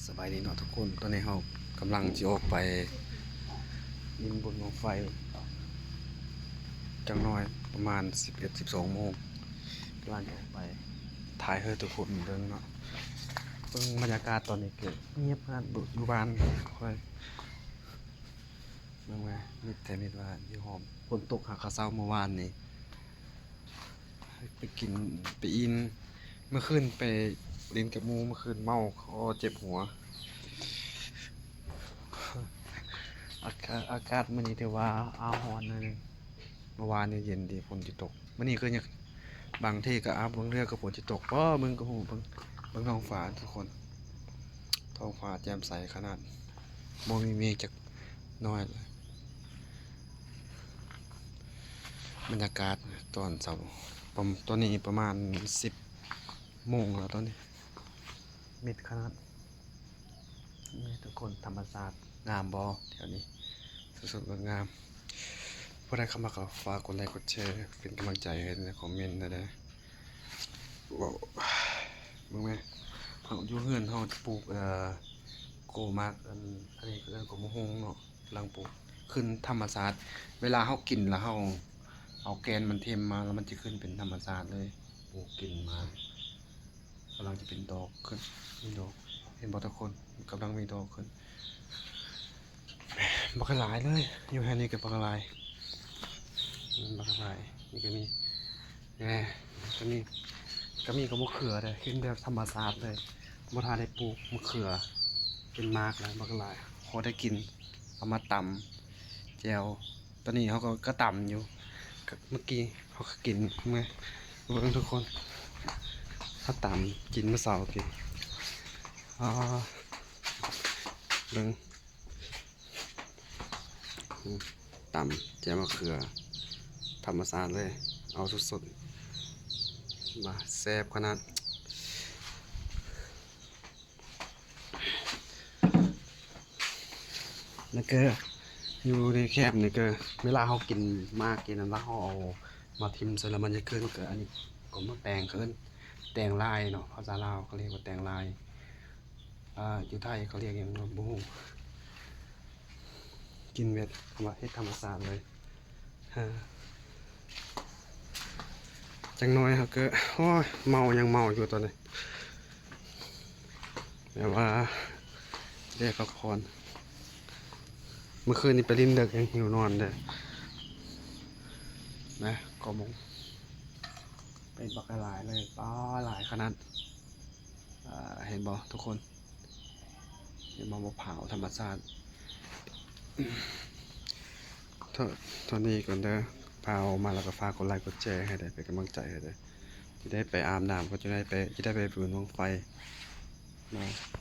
ສະບາຍດີເນາະທຸກຄົນ, ຕອນນີ້ເຮົາກຳລັງຊິອອກໄປຫຼິ້ນບຸນບັ້ງໄຟ ຈັກໜ້ອຍປະມານສິບເອັດ ສິບສອງໂມງ ກຳລັງຈະອອກໄປ ຖ່າຍໃຫ້ທຸກຄົນເບິ່ງເນາະ. ເບິ່ງບັນຍາກາດຕອນນີ້ກໍງຽບຂະໜາດ ຢູ່ບ້ານຂ້ອຍ ເບິ່ງແມ ມິດແທ້ມິດວ່າຢູ່ຫ້ອງ. ຝົນຕົກຫາກະເຊົາເມື່ອວານນີ້ ໄປກິນໄປອີ່ນ ເມື່ອຄືນໄປຫຼິ້ນກັບໝູ່ ເມື່ອຄືນເມົາ ຄໍເຈັບຫົວ. ອາກາດ ອາກາດມື້ນີ້ຖືວ່າ ອາ ຮ້ອນໜ້ອຍໜຶ່ງ, ເມື່ອວານນີ້ເຢັນດີ ຝົນຊິຕົກ. ມື້ນີ້ຄືຍັງ ບາງທີກໍ ອາ ບາງເທື່ອກໍຝົນຊິຕົກບໍ ເບິ່ງກໍຮູ້. ເບິ່ງ ເບິ່ງທ້ອງຟ້າທຸກຄົນ, ທ້ອງຟ້າແຈ່ມໃສຂະໜາດ ບໍ່ມີເມກຈັກໜ້ອຍເລີຍ. ບັນຍາກາດຕອນເຊົ້າ ປະ ຕອນນີ້ປະມານສິບໂມງແລ້ວຕອນນີ້ ມິດຂະໜາດ. ນີ້ທຸກຄົນ ທຳມະຊາດງາມບໍ່ແຖວນີ້? ສົດໆ ງາມ. ຜູ້ໃດເຂົ້າມາກໍຝາກກົດໄລກົດແຊ ເປັນກຳລັງໃຈໃຫ້ໃນຄອມເມັນແດ່ເດີ. ເບິ່ງແມ ເຮົາຢູ່ເຮືອນເຮົາຈະປູກ ເອີ ໂກໝາກ ອັນ ອັນນີ້ເອີ້ນໂກມະຮຸງເນາະ. ຫຼັງປູກຂຶ້ນທຳມະຊາດ ເວລາເຮົາກິນແລ້ວເຮົາເອົາແກ່ນມັນຖິ້ມມາ ແລ້ວມັນຈະຂຶ້ນເປັນທຳມະຊາດເລີຍ. ປູກກິນມາ ກຳລັງຈະເປັນດອກຂຶ້ນ ເປັນດອກ. ເຫັນບໍ່ທຸກຄົນ? ກຳລັງມີດອກຂຶ້ນ ບັກຫຼາຍເລີຍ. ຢູ່ແຖວນີ້ກໍບັກຫຼາຍ ບັກຫຼາຍ. ນີ້ກໍມີ ແນ່ ກໍມີ ກໍມີກໍມະເຂືອເດ້ ຂຶ້ນແບບທຳມະຊາດເລີຍ. ບໍ່ທັນໄດ້ປູກມະເຂືອ ເປັນໝາກແລ້ວບັກຫຼາຍ ພໍໄດ້ກິນ ເອົາມາຕຳແຈ່ວ. ຕອນນີ້ເຮົາກໍ ກໍຕຳຢູ່ ກໍເມື່ອກີ້ເຮົາກໍກິນ ເມື່ອ ເບິ່ງທຸກຄົນ ເຮົາຕຳກິນມື້ເຊົ້າກີ້. ອາ ເບິ່ງ ຕຳແຈ່ວມະເຂືອ ທຳມະຊາດເລີຍ ເອົາສົດໆ ມາ ແຊບຂະໜາດ. ແລ້ວກໍຢູ່ໃນແຄມນີ້ກໍ ເວລາເຮົາກິນໝາກກິນອັນລະ ເຮົາເອົາມາຖິ້ມໃສ່ແລ້ວມັນຈະຂຶ້ນ. ກໍອັນນີ້ກໍໝາກແຕງ ເຂົາເອີ້ນແຕງລາຍເນາະ ພາສາລາວເຂົາເອີ້ນວ່າແຕງລາຍ. ອ່າ ຢູ່ໄທເຂົາຮຽກຫຍັງເນາະ ບໍ່ຮູ້. ກິນແບບທຳມະ ເຮັດທຳມະຊາດເລີຍ. ເອີ ຈັກໜ້ອຍເຮົາກໍ ໂອ້ຍ ເມົາ ຍັງເມົາຢູ່ຕອນນີ້ ແບບວ່າໄດ້ພັກຜ່ອນ. ເມື່ອຄືນນີ້ໄປຫຼິ້ນເດິກ ຍັງຫິວນອນເດ້ ນະ ເກົ້າໂມງ ເປັນບັກຫຼາຍເລີຍ ປາ ຫຼາຍຂະໜາດ. ເຫັນບໍ່ທຸກຄົນ? ເຫັນບໍ່? ມະພ້າວທຳມະຊາດ. ເທົ່າ ເທົ່ານີ້ກ່ອນເດີ. ພາອອກມາແລ້ວກໍຝາກກົດໄລກົດແຊໃຫ້ເດີ ເປັນກຳລັງໃຈໃຫ້ເດີ ຈະໄດ້ໄປອາບນ້ຳ ກໍຈະໄດ້ໄປ ຈະໄດ້ໄປບຸນບັ້ງໄຟເນາະ.